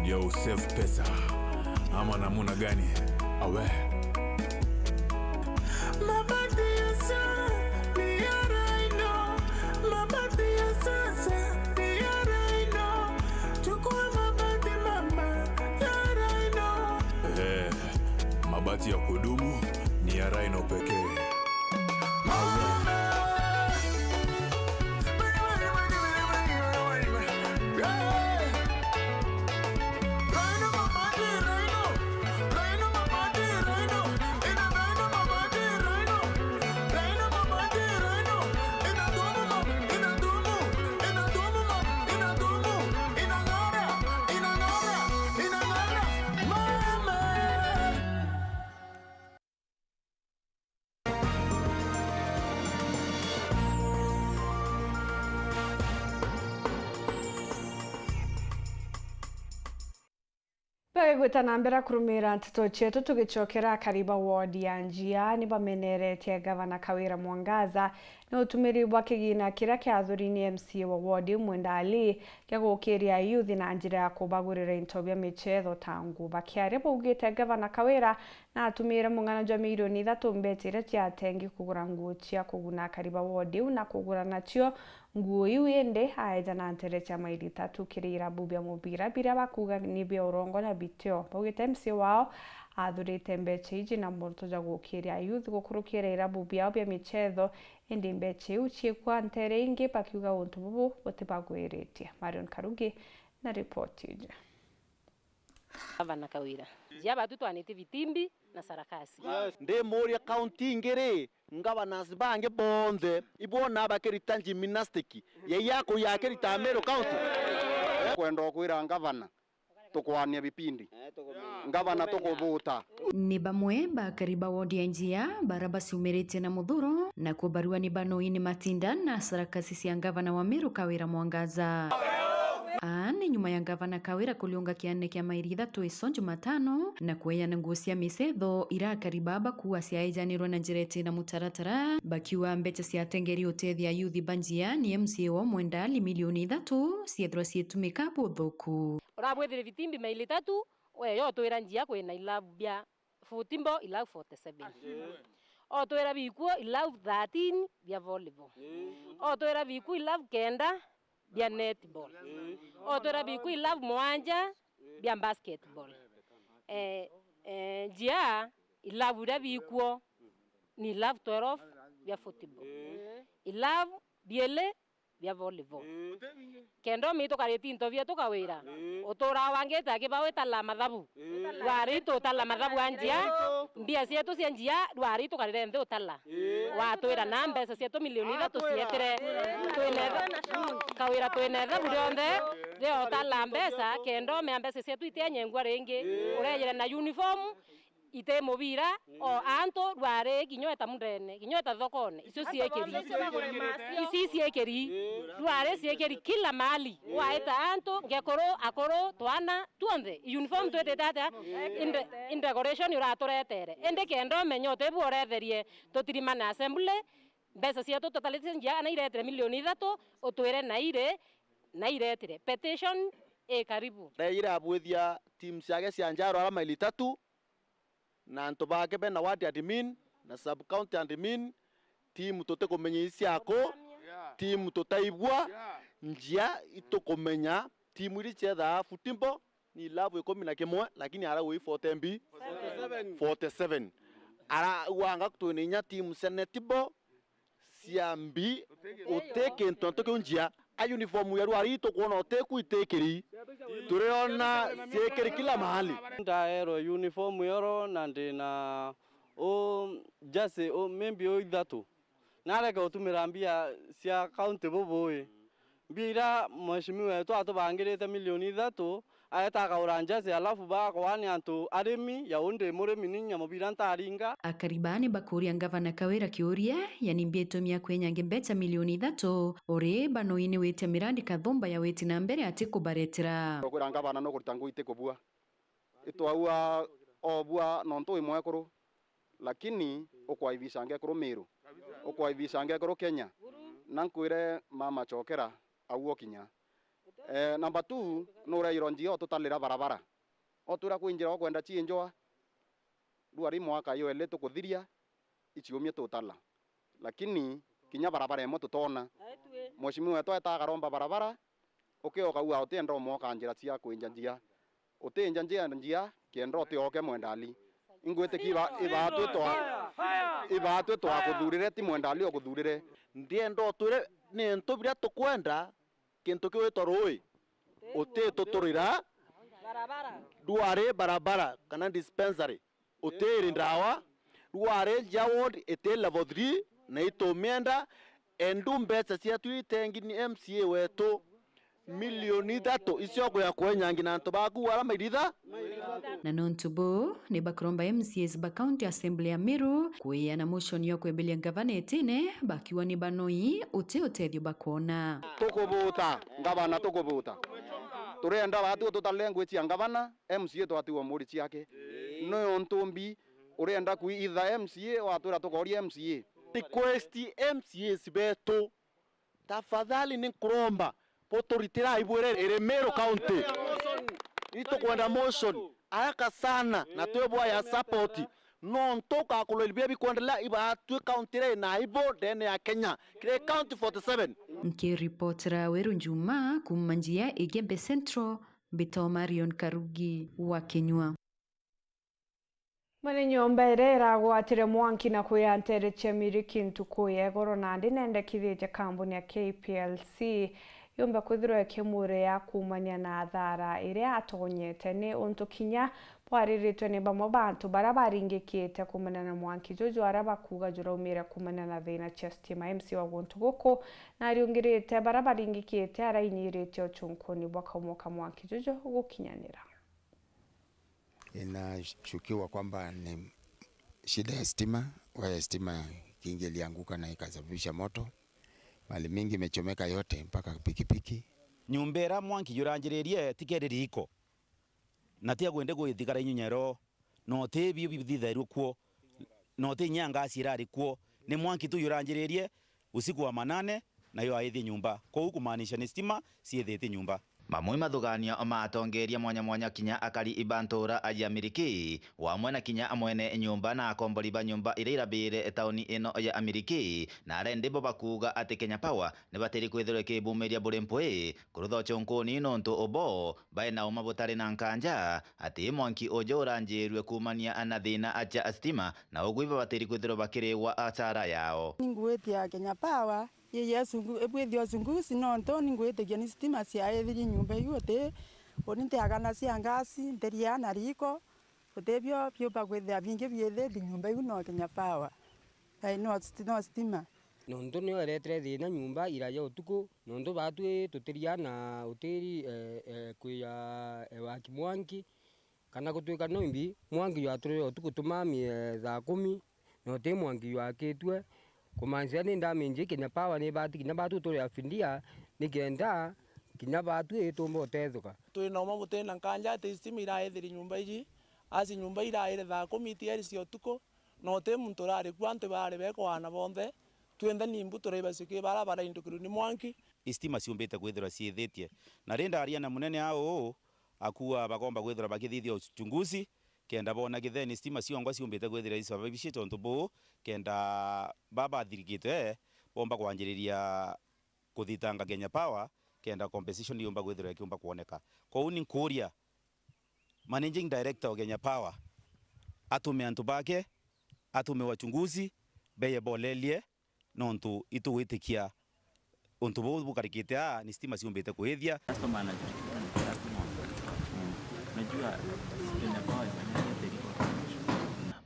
ndio usave pesa. Ama namuna gani? Awe. Mabati ya sa-, ni ya Rhino. Mabati ya sasa ni ya Rhino. Chukua mabati mama ya Rhino. Eh. Mabati ya kudumu ni ya Rhino pekee. Bagigwita na mbere kurumira nteto cietu, tugicokera akari ba ward ya Njia nibameneretie Gavana Kawira Mwangaza Ni utumiri bwa kigina kiria kiathuri ni M C A wa ward iu Mwenda Ali kia gukiria youth na njira ya kubagurira into bia michetho ta nguu. Bakiaria baugite Gavana Kawira na atumire mung'ano jwa milioni ithatu mbecha iria ciatengi kugura nguu cia kuguna akari ba ward iu na kugura nacio nguu iu, indi aeja na ntere cia maili ithatu kiri irabu bia mubira biria bakuuga ni bia urongo na bitio. Baugite M C A wao athurite mbecha iji na muoroto jwa gukiria youth gukurukira irabu biao bia michetho, indi mbecha iu ciikua ntere ingi, bakiuga untu bubu butibagwiritie. Marion Karugi na ripoti iji. Gavana Kawira. Njia batu twanite Vitimbi na Sarakasi. Ndimuria kaunti ingi ri, governors bangi bonthe ibwona bakirita gymnastic, yai akuya akirita Meru County? Kwenda ukwira gavana, tukwania vipindi. Gavana tukuvuta. Ni bamwe ba akari ba wodi ya Njia bara baciumiritie na muthuro na kubarua ni banoi ni matinda na sarakasi cia ngavana wa Meru Kawira Mwangaza. Aa ni nyuma ya ngavana Kawira kuliunga kiane kia mairi ithatu ico Jumatano na kweana nguo cia micetho ira akari baa bakuua ciaejanirwe na njira iti na mutaratara, bakiuga mbecha ciatengeri utethia ayuthi ba Njia ni M C A wa Mwenda Ali milioni ithatu ciethirwa cietumika buthuku. Urabwithire vitimbi maili ithatu, we yo utwira Njia kwina ilabu bia football, ilabu forty seven. Otwira bikuo ilabu thirteen bia volleyball. Otwira bikuo ilabu kenda bia netball. Otwira bikuo ilabu mwanja bia basketball. Eh, eh, Njia ilabu iria bikuo ni ilabu twelve bia football. Ilabu biele bia volleyball. Kenda omi tukarite into bietu Kawira. Uturaa wangite akibau itala mathabu. Rwari tutala mathabu a Njia. Mbia cietu cia Njia, rwari tukarire nthi utala. Watwira na mbeca cietu milioni ithatu cietire. Twina itha-, Kawira twina ithabu rionthe ria utala mbeca, kenda omea mbeca cietu itianyengua ringi. Urejire na uniform, iti mubira, o antu rwari kinya eta mundene, kinya eta thokone, icio ciekeri. Ici ciekeri, rwari ciekeri kila mahali. Waita antu, ngekuru, akuru, twana, tuonthe, uniform twitite atia? Inde, in decoration uraturetere. Indi kenda umenye utibu uretherie, tutirimane assembly, mbeca cietu tutalite Njia kana iretire milioni ithatu, utwire nairi, nairetire. Petition i karibu. Ndaijire abwithia team ciake cia Njia arwara maili itatu, na antu bake bena ward admin na sub county admin, timu tutikumenya iciaku, timu tutaibua, Njia itukumenya, timu iri ciethaa football ni ilabu ikumi na kimwe, lakini arauga i forty mbi, forty seven. Arauga anga twina inya timu cia netball, cia mbi, uti kintu antu kiu Njia. A uniform ya rwari tukwona uti ku itikiri. Turiona ciikiri kila mahali. Ndaerwe uniform yoro na ndina u jersey u maybe u ithatu. Nareke utumira mbia cia county bubui. Mbia iria mheshimiwa wetu atubangirite milioni ithatu, aeta akagura njasi, alafu bakoa ni antu arimi, ya undi murimi ni nyamubira ntaringa. Akari baa ni bakuria ngavana Kawira kiuria, yani mbia itumi akwenyange mbecha milioni ithatu, uri banoi ni witia mirandi kathumba ya witi na mbere ati kubaretera. Ukwira ngavana nukurita ngui iti kubua. Itwaua obua nontu wi mwekuru, lakini ukwaibisanga ekuru Miru, ukwaibisanga ekuru Kenya. Na nkwire mama chokera, au okinya. Eh, number two, nureirwo njia otutalira barabara. Otwira kwi njira okwenda ciinjwa, rua ri mwaka yo eli tukuthiria, iciumie tutala. Lakini kinya barabara imwe tutona. Mheshimiwa wetu aeta akaromba barabara, ukioka ua utienda umwoka njira cia kwinja njia. Utinja njia, njia, kienda utioke Mwendali. Ingwitikia iba-, ibatwi twa, ibatwi twakuthurire, ti Mwendali ukuthurire. Ndienda utwire ni ntu biria tukwenda, kintu kiu witwa rui, utituturira, rwari barabara kana dispensary, utiri ndawa, rwari njia ward iti level three, na itumienda, endu mbecha cietu itengi ni M C A wetu, milioni ithatu icio kuya kwenyangi na antu baku ara mairitha. Na nontu buu, ni bakuromba M C As ba County Assembly ya Meru kwiana motion ya kwemberia ngavana itine, bakiuga ni banoi uti utethio bakona. Tukubuta, ngavana tukubuta. Turenda batu tuta language ya ngavana, M C A twatigwa muri ciake. Ni untu mbi, urenda kwi itha M C A, watwira tukoria M C A. Request M C As betu, tafadhali ni nkuromba buturitirai bwire iri Meru County. Itukwenda motion haraka sana na twi bwaya support, nontu ukakurwa biria bikwendelea ibatwi county iria ina aibu ndene ya Kenya, kiri county forty seven. Nkiripotera Weru Njuma kuuma njia Igembe Central, mbitwa Marion Karugi wa Kinyua. Mwene nyomba iria iragwatire mwanki na kwiya nteere cia miriki ntuku ya igoro nandi nendekithitie kambuni ya K P L C yumbe kwithirwa ikimwiria kuumania na athara iria atonyete, ni untu kinya bwariritwe ni bamwe ba antu baria baringikite kuumania na mwanki juju, aria bakuuga juraumire kuumania na thina cia stima. M C wa guntu guku nariungirite baria baringikite, arainyiritie uchunkuni bwa kaumo ka mwanki juju gukinyanira. Inashukiwa kwamba ni shida ya stima, waya ya stima kingi ilianguka na ikasababisha moto. Mali mingi imechomeka yote, mpaka pikipiki. Nyumba iria mwanki juranjiririe ti keri riiko, na ti agwende gwithikara inyunyero, no ti biu bithithairue kuo, no ti inya ngasi irari kuo, ni mwanki tu juranjiririe usiku wa manane, nayo aithie nyumba. Kou kumaanisha ni stima ciithitie nyumba. Mamwe mathuganio ma atongeria mwanya mwanya kinya akari ba ntuura ya Miriki, wamwe na kinya mwene nyumba na akombori ba nyumba iria irabire tauni ino ya Miriki, na arendi bo bakuuga ati Kenya Power ni batiri kwithirwa ikibumiria buri mpwi kurutha uchunkuni, nontu ubo baina uma butari na nkanja ati mwanki uju uranjirue kuumania na thina cia stima, na ugwi babatiri kwithirwa bakiriwa asara yao. Ningwitia Kenya Power, yeye sungu-, ibwithia uchunguzi, nontu ningwitikia ni stima ciaithirie nyumba iu, uti, uni ntiagana cia ngasi, ntiria na riko, uti bio biumba kwithia bingi biithitie nyumba iu no Kenya Power. Ai, no sti-, no stima. Nontu niyo iretere thina nyumba ira ya utuku, nontu batwi tutiria na utiri, eh, eh, kwiya, eh, waki mwanki, kana gutwika no imbi mwanki jwaturire utuku tumamie thaa kumi, na uti mwanki jwakitue. Kumaanisha ni ndamage Kenya Power ni bati kinya batu turi afindia, nikenda kinya batu itumba utethuka. Twina uma butina nkanja ati stima iraithiri nyumba iji, asi nyumba iraire thaa kumi tieri cia utuku, na uti muntu urari ku, antu bari bekwaana bonthe, twinthe ni mbu turaibacukii bara baraindukirwe ni mwanki. Istima ciumbite kwithirwa ciithitie, na ri ndaria na munene au, akua bagomba kwithirwa bakithithia uchunguzi, kenda boona githeni stima ciongwa ciumbite kwithirwa isababishite untu buu, kenda baba bathirikite bomba kwanjiriria kuthitanga Kenya Power, kenda compensation yumba kwithirwa ikiumba kwoneka. Kou ni nkuria managing director wa Kenya Power atume antu bake, atume wachunguzi, beye bolelie, nontu itugwitikia untu buu bukarikite aa ni stima ciumbite kuithia. Customer anajua, customer. Mm. Unajua, Kenya Power imefanya teri kwa.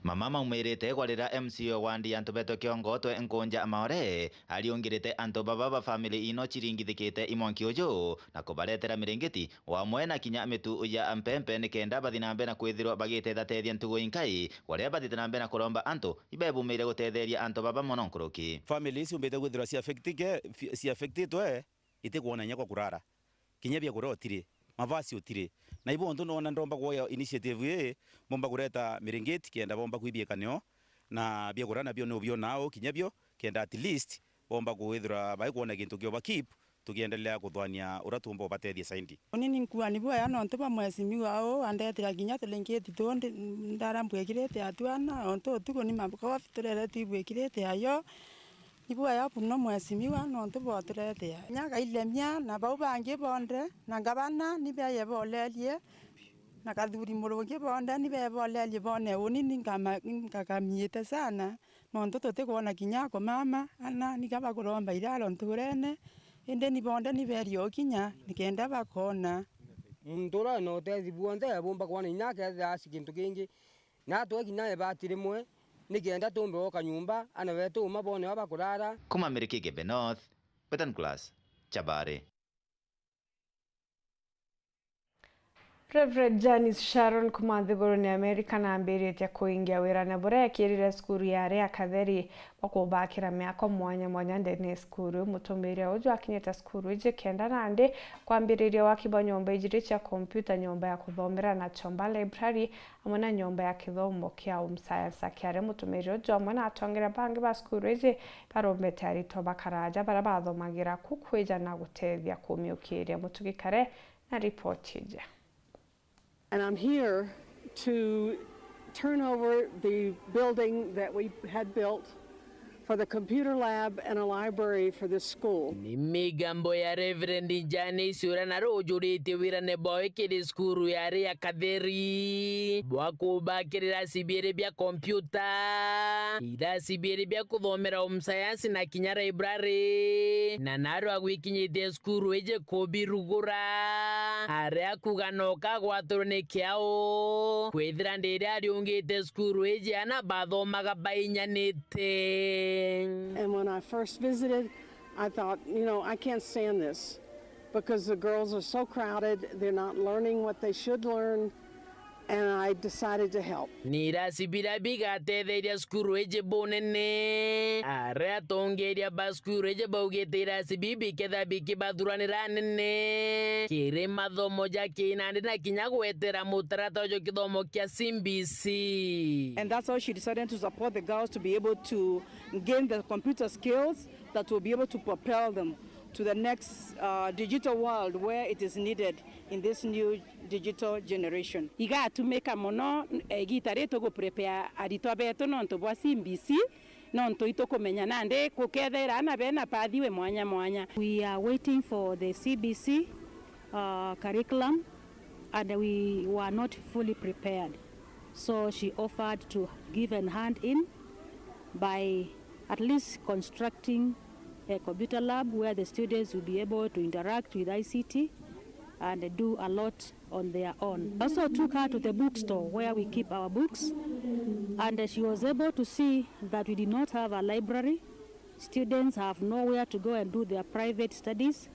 Mama maumirite kwarira M C A wa wandi ya Ntubetwe Kiongo twe Nkunja Maore, ariungirite antu baba ba family ino ciringithikite i mwanki uju, na kubaretera miringiti, wamwe na kinya mitu ya mpempe, nikenda bathi na mbere na kwithirwa bagitethateethia ntugu inkai, gwaria bathite na mbere na kuromba antu ibebumire gutetheria antu baba mono nkuruki. Family ici umbite kwithirwa ci affectike, fi-, ci affectitwe, itikwona inya kwa kurara. Kinya bia kuria utiri, mavasi utiri. Na ibo untu nona ndomba kuoya initiative ii, bomba kureta miringiti kenda bomba kwibia kanio, na bia kuria nabio ni ubionaa uu kinya bio, kenda at least bomba kwithirwa baikwona gintu kio ba keep, tukiendelea kuthwania uria tuumba ubatethia zaidi. Uni ni nkuani bwega nontu bwa mheshimiwa uu andetera kinya turingiti tuu ndi-, ndara mbwikirite atwana, nontu utuku ni makofi tureretwe ibwikirite ayo. Ni bwega buno mheshimiwa nontu bwaturetea. Kinya Kailemia na bau bangi bonthe, na ngavana ni beye bolerie, na Kathuri Murungi bonthe ni beye bolerie bone uni ni nkama-, nkakamiite sana. Nontu tutikwona kinya akomama, ana niga bakuromba iraro nturene, indi ni bonthe ni berie ukinya, nikenda bakona. Muntu uria wina utethi bwonthe abumba kwona inya akethira aci gintu kingi, na atwe kinya ibati rimwe, nikenda tumbe gwoka nyumba, ana betu uma bone aba bakurara. Kuma Miriki Gembe North, Western Class, Chabari. Reverend Janice Sharon kuma nthiguruni ya Amerika nambiritie kuingia wirane buria ekirire cukuru ya aria Katheri bwa kubakira miako mwanya mwanya ndene ya cukuru. Mutumiria uju akinyite cukuru iji kenda nandi kwambiriria waki bwa nyomba ijiri cia kompyuta, nyomba ya kuthomera na chomba, library, amwe na nyomba ya kithomo kia home science. Akiaria, mutumiria uju amwe na atongeria bangi ba cukuru iji barombete aritwa ba karaaja baria bathomagira ku kwija na gutethia kumiukiria. Mutugi Kare na ripoti iji. And I'm here to turn over the building that we had built for the computer lab and a library for this school. Ni migambo ya Reverend Janice uria nari ujuritie wirane bwawe kiri cukuru ya aria Katheri bwa kubakira irasi biiri bia kompyuta, irasi biiri bia kuthomera home science na kinya library, na narua gwikinyitie cukuru iji kubirugura. Aria kuga no kagwatirwe ni kiao kwithira ndiria ariungite cukuru iji ana bathomaga bainyanite. And when I first visited, I thought, you know, I can't stand this because the girls are so crowded, they're not learning what they should learn, and I decided to help. Ni irasi biria bigatetheria cukuru iji bunene. Aria atongeria ba cukuru iji baugite irasi bibi bikethira bikibathuranira anene kiri mathomo ja kinandi na kinya gwetera mutaratara jwa kithomo kia C B C. And that's how she decided to support the girls to be able to gain the computer skills that will be able to propel them to the next, uh, digital world where it is needed in this new digital generation. Igatumika mono, eh, igiita riri tuguprepare aritwa betu nontu bwa C B C, nontu itukumenya nandi gukethira ana bena pathway mwanya mwanya. We are waiting for the C B C, uh, curriculum, and we were not fully prepared. So she offered to give an hand in by at least constructing a computer lab where the students will be able to interact with I C T and do a lot on their own. Also took her to the bookstore where we keep our books, and she was able to see that we did not have a library. Students have nowhere to go and do their private studies,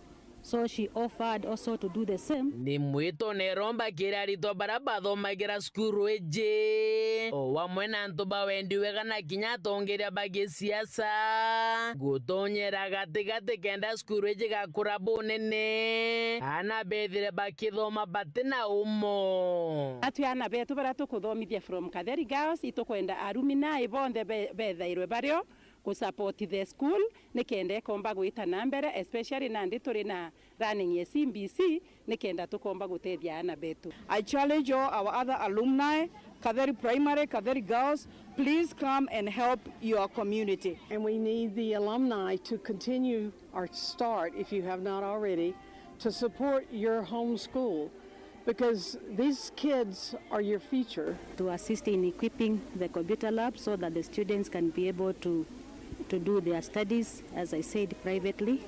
so she offered also to do the same. Ni mwito neromba kiri aritwa baria bathomagira cukuru iji, o amwe na antu ba wendi wega na kinya atongeria ba gisiasa, gutonyera gatigati kenda cukuru iji gakura bunene, ana bethire bakithoma batina umo. Atwi ana betu baria tukuthomithia from Katheri Girls, itukwenda alumni bonthe be-, bethairwe bario ku support the school, nikenda ikomba gwita na mbere, especially nandi turi na running ya C B C, nikenda tukomba gutethia ana betu. I challenge all our other alumni, Katheri Primary, Katheri Girls, please come and help your community. And we need the alumni to continue or start, if you have not already, to support your home school, because these kids are your future. To assist in equipping the computer lab so that the students can be able to, to do their studies, as I said, privately.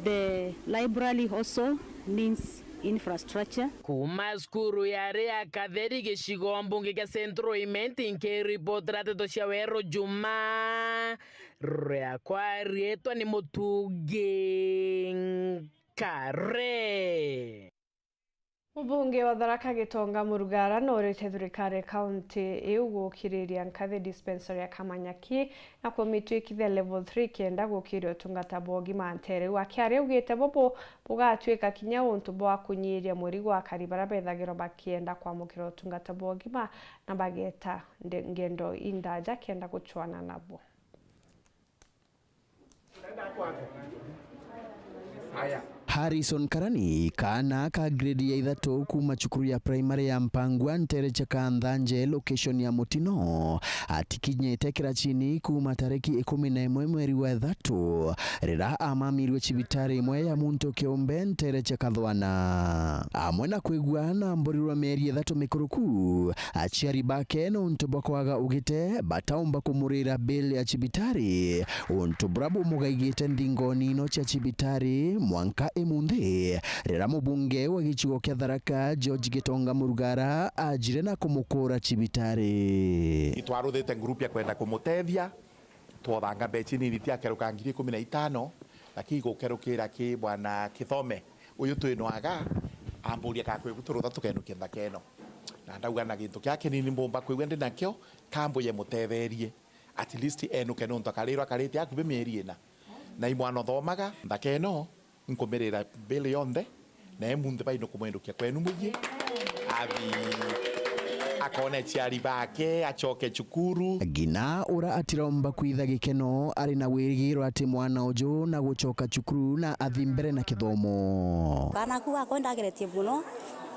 The library also needs infrastructure. Kuma cukuru ya aria Katheri gicigo mbunge kia Central Imenti, nkiripotera nteto cia Weru Juma, riakwa riitwa ni Mutugi Kare. Mubunge wa Tharaka Gitonga Murugara norite thirikari ya kaunti iu gukiriria Nkathi Dispensary ya Kamanyaki na kumitwikithia level three kenda gukiria utungata bwa ugima ntere iu. Akiaria augite bubu bugatuika kinya untu bwa kunyiria murigo akari baria bethagirwa bakienda kwamukira utungata bwa ugima na bageta nde-, ngendo indaja kenda guchwana nabo. Harrison Karani, kaana ka grade ya ithatu kuuma cukuru ya primary ya Mpangwa ntere cia Kanthanje, location ya Mutino, atikinyite kiracini kuuma tariki ikumi na imwe mweri wa ithatu, riria amamirwe cibitari imwe ya muntu kiumbe ntere cia Kathwana. Amwe na kwigua na mburirwa mieri ithatu mikuruku, aciari bake nontu bwa kwaga ugite bataumba kumurira bill ya cibitari, untu bura bumugaigite nthingoni ino cia cibitari mwanka imunthi, riria mubunge wa gicigo kia Tharaka George Gitonga Murugara ajire na kumukura cibitari. Itwaruthite group ya kwenda kumutethia, twothanga mbeca nini tia keruka ngiri ikumi na itano, lakini gukerukira ki bwana Kithome uyu twinwaga, Amburia ka kwi gutu rutha tukenukia nthaka ino. Na ndauga na gintu kia kinini mbumba kwigua ndi nakio, kambuye mutetherie. At least enuke nontu akarirwa akarite akubi mieri ina. Na i mwana uthomaga, nthaka ino, nkumirira bill yonthe, na e munthi baino kumwendukia kwenu muthie. Athi, akone aciari bake, acoke cukuru. Ngina ura atiromba kwitha gikeno, ari na wirigiro ati mwana uju na gucoka cukuru na athi mbere na kithomo. Kana ku gakwa ndageretie muno,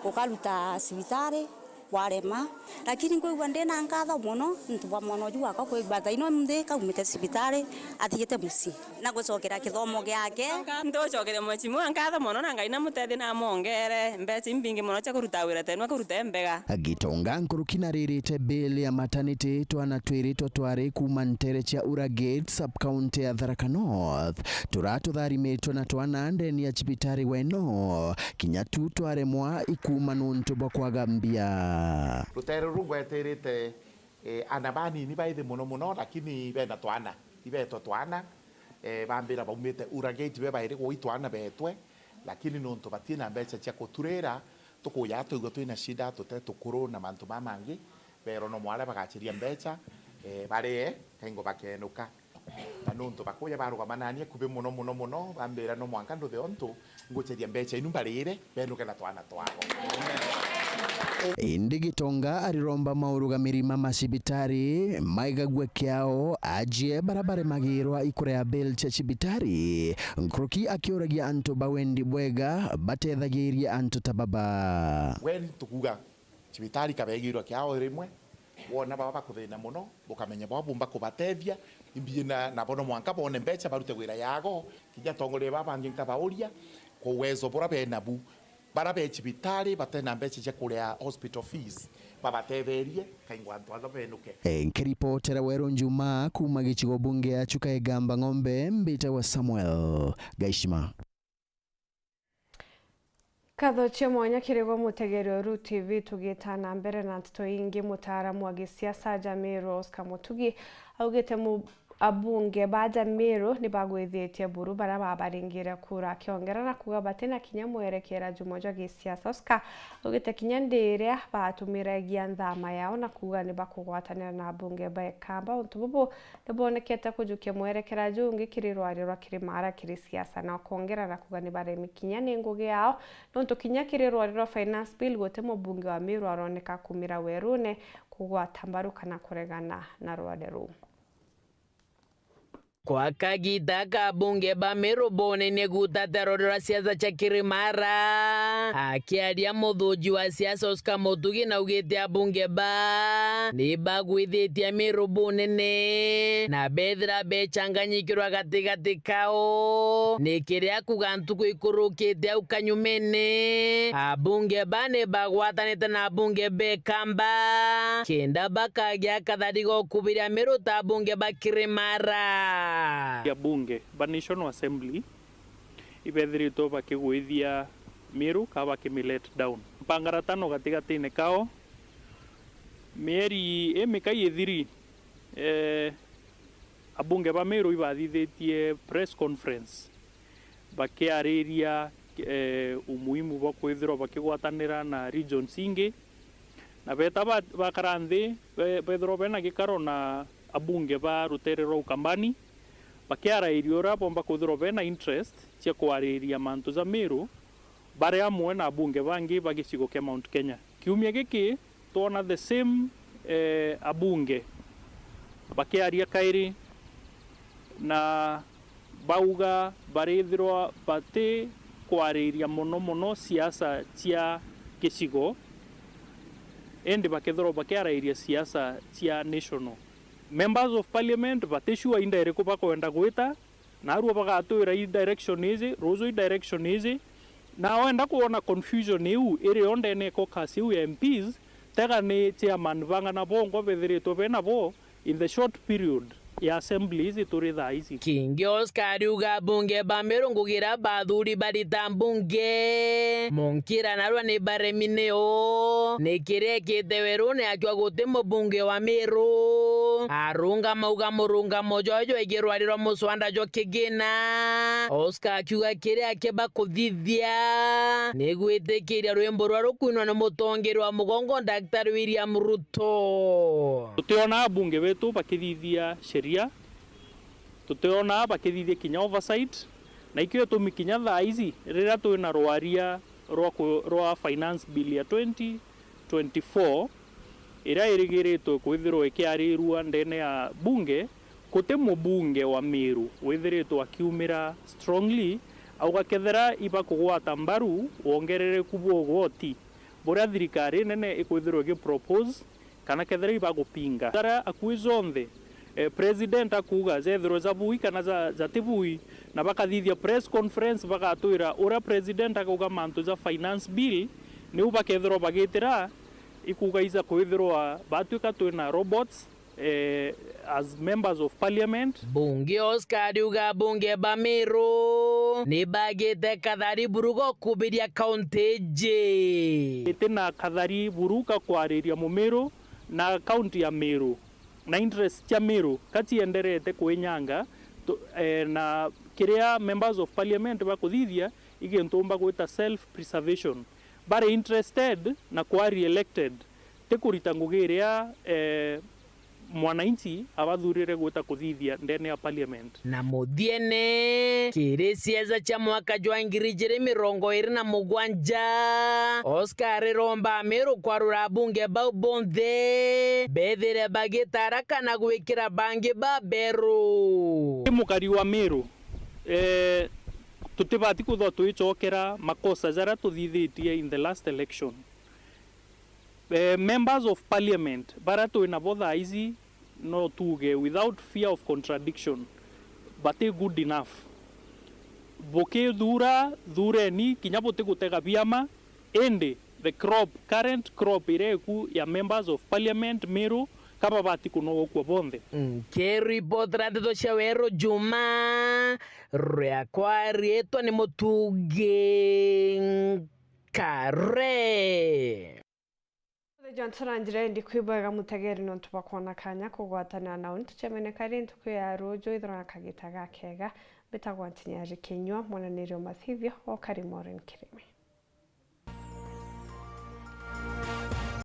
ukaruta cibitari, warema. Lakini nkwigua ndi na nkatho mono nontu bwa mwana uju wakwa kwigua thaino nthi kaumite cibitari athiite mucii na gucokera kithomo giake. Ntucokeria mwecimu wa nkatho mono na Ngai na mutethie na amwongere mbeca imbingi mono cia kuruta wira tenu akuruta e mbega. Gitonga nkuruki na ririte bill ya maternity, twana twiri twa twari kuuma ntere cia Ura Gate, sub-county ya Tharaka North, turatutharimiritwe na twana ndeni ya cibitari weno. Kinya tu twaremwa ikuuma nontu bwa kwaga mbia. Rutere ruru ngwetirite, eh, ana banini baithi mono mono, lakini bena twana, ibetwa twana, eh, bambira baumite Ura Gate be bairi gwa itwana betwe, lakini nontu batina mbeca cia kuturira, tukuya twigua twina shida, tute tukuru na mantu mamangi, berwa no mware bagachiria mbeca, eh, barie, kaingo bakenuka. Na nontu bakuja barugama nani akubi mono, mono, mono, bambira no mwanka nduthe ontu ngucheria mbeca inu mbarire, benuke na twana twao. Indi Gitonga ariromba maurugamiri ma macibitari maigagua kiao ajie bara baremagirwa ikurea bill cia cibitari, nkuruki akiuragia antu ba wendi bwega batethagirie antu ta baba. When tukuga cibitari kabegirwa kiao rimwe, wona baba bakuthina mono, bukamenya baba bumba kubatethia, imbi na, nabo no mwanka bone mbeca barute wira yago, kinya atongoria baba bangi nkabauria, kwa uwezo bura benabu, bara be cibitari batena mbeca cia kuria hospital fees, babatetherie, kaingo antu atha benuke. E, nkiripotera Weru Njuma kuuma gicigo bunge ya Chuka Igamba Ng'ombe, mbitagwa Samuel Gaishima. Nkatho cia mwanya kiri gwe mutegeri wa Uru T V. Tugita na mbere na nteto ingi, mutaaramu wa gisiasa ja Meru Oscar Mutugi augite mu-, abunge ba ja Meru ni bagwithitie buru baria babaringire kura, akiongera na kuuga batina kinya mwerekera jumwe jwa gisiasa. Oscar augite kinya ndi iria batumiragia nthama yao na kuuga ni bakugwatanira na abunge ba Ikamba. Untu bubu ni bwonekete kujukia mwerekera jungi kiri rwari rwa Kirimara kiri siasa, na ukongera na kuuga ni baremi kinya ni ngugi yao, nontu kinya kiri rwari rwa finance bill guti mubunge wa Meru aroneka kumira werune kugwata mbaru kana kuregana na rwari ruu. Kwa kagita ka abunge ba Meru bonene gutatera rwari rwa siasa cia Kirimara, akiaria muthuji wa siasa Oscar Mutugi naugite abunge ba ni bagwithitie Meru bunene na bethira becanganyikirwa gatigati kao. Ni kiria kuga ntuku ikurukite au kanyumene, abunge ba ni bagwatanite na abunge ba Ikamba kenda bakagia kathari ga ukubiria Meru ta abunge ba Kirimara. Abunge ba National Assembly ibethiritwe bakigwithia Meru ka bakimi let down. Mpangaratano gatigatine kao, mieri imikai ithiri, eh, abunge ba Meru ibathithitie press conference bakiariria, eh, umuhimu bwa kwithirwa bakigwatanira na regions ingi, na beta ba-, bakara nthi, be-, bethirwa bena gikaro na abunge ba rutere rwa Ukambani, bakiarairia uria bomba kwithirwa bena interest cia kwariria mantu ja Meru bari amwe na abunge bangi ba gicigo kia Mount Kenya. Kiumia giki twona the same, eh, abunge bakiaria kairi na bauga barithirwa bati kwariria mono mono siasa cia gicigo, indi bakethirwa bakiarairia siasa cia national. Members of Parliament bati sure inda iriku bakwenda gwita, narua bagatwira i direction iji, ruju i direction iji. Na wenda kwona confusion iu iri yo ndene ya caucus iu ya M Ps, tega ni chairman bang'ana bongwa bethiritwe bena bo in the short period ya assembly iji turi thaa iji. Kingi Oscar ariuga abunge ba Meru ngugi iria bathuri barita mbunge, munkira narua ni baremi nio, ni kiria ekite werune akiwa guti mubunge wa Meru. Arungama uga murungamo jwawe jwegie rwari rwa muswanda jwa kigina. Oscar akiuga kiria akiba kuthithia ni gwitikiria rwimbo rwa rukwinwa ni mutongeri wa mugongo Daktari William Ruto. Tutiona abunge betu bakithithia sheria, tutiona bakithithia kinya oversight, na ikio gitumi kinya thaa ici riria twina rwaria rwa ku-, rwa finance bill ya twenty twenty-four, iria irigiritwe kwithirwa ikiarirua ndene ya bunge, guti mubunge wa Meru withiritwe akiumira strongly auga kethira ibakugwata mbaru wongerereku bwa ugoti buria thirikari nene ikwithirwa igipropose, kana kethira ibagupinga. Jaria akui jonthe, eh, president akuuga jethirwe jabui kana ja-, jatibui, na bakathithia press conference bagatwira uria president akauga mantu ja finance bill, niu bakethirwa bagitira, ikuuga ija kwithirwa batwika twina robots, eh, as members of parliament. Bunge Oscar ariuga bunge ba Meru ni bagite kathari buru gokubiria kaunti iji. Itina kathari buru ka kwariria Mumiru na kaunti ya Meru, na interest cia Meru ka cienderete kwinyanga tu-, eh, na kiria members of parliament bakuthithia i gintu umba gwita self preservation. Bari interested na kwa re-elected, ti kurita ngugi iria, eh, mwananchi abathurire gwita kuthithia ndene ya parliament. Na muthiene, kiri cieza cia mwaka jwa ngiri ijiri mirongo iri na mugwanja, Oscar ariromba Ameru kwarura abunge bau bonthe bethire bagita haraka na gwikira bangi baberu. Ti mukari wa Meru, eh, tutibati kwithirwa twicokera makosa jaria tuthithitie in the last election. Eh, members of parliament baria twi nabo thaa ici, no tuuge without fear of contradiction, bati good enough. Bukithura, thureni, kinya butigutega biama, indi the crop, current crop iria iku ya members of parliament Meru, ka babati kunogokua bonthe. Nkiripotera ndeto cia Weru Juma, riakwa riitwa ni Mutugi Nkare. Johnson Anjira, ndi kwibwega mutegeri nontu bwa kwona kanya kugwatanira na untu tucemene kari ntuku ya ruju ithirwa na kagita gakega. Mbitagwa Ntinyari Kinyua, mwananirio mathithio o kari Maureen Kirimi.